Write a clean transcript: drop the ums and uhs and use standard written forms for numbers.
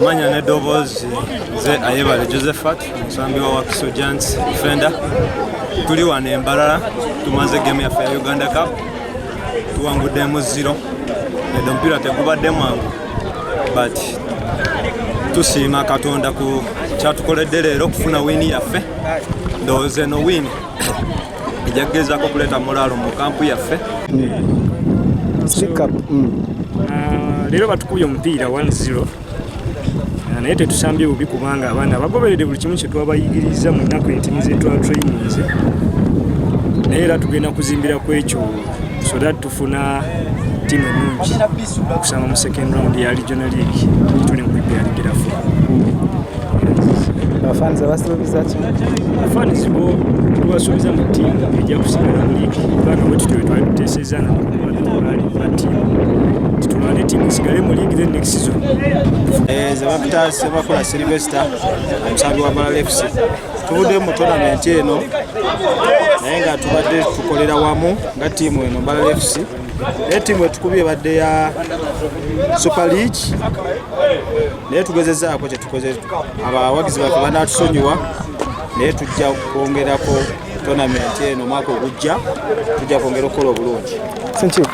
Manya n'eddoboozi, nze Ayebale Josephat, omusambi wa Wakiso Giants, defender. Tuli wano e Mbarara, tumaze game yaffe ya Uganda Cup, tuwanguddemu 0. Edde omupiira tegubadde mwangu, but tusiima Katonda ku kyatukoledde leero okufuna win yaffe. Ndowooza eno win ejja kugezaako okuleeta morale mu camp yaffe. Speak up. Ah, leero batukubye omupiira 1-0. Ah, naye tetusambye bubi kubanga abaana bagoberedde buli kimu kye twabayigiriza mu nnaku entini ze twatraininze, naye era tugenda kuzimbira ku ekyo so that tufuna ttiimu ennungi okusamba mu second round ya regional league tuli mu preparingira for. Abafans abasuubiza ki? Abafans bo tubasuubiza mu ttiimu ejja kusigala mu liigi, kubanga bwe tutyo bwe twali tuteesezza nabo ba ttiimu, titulwane ttiimu esigale mu liigi, then next season. Nze bampita Semakula Sylvester, omusambi wa Mbarara FC. Tuvudde mu tournament eno, naye nga tubadde tukolera wamu nga ttiimu eno Mbarara FC, naye ttiimu etukubye ebadde ya Super League, naye tugezezaako kyetukoze. Abawagizi baffe banatusonyiwa, naye tujja kwongerako tournament eno omwaka ogujja, tujja kwongera okukola obulungi. Thank you.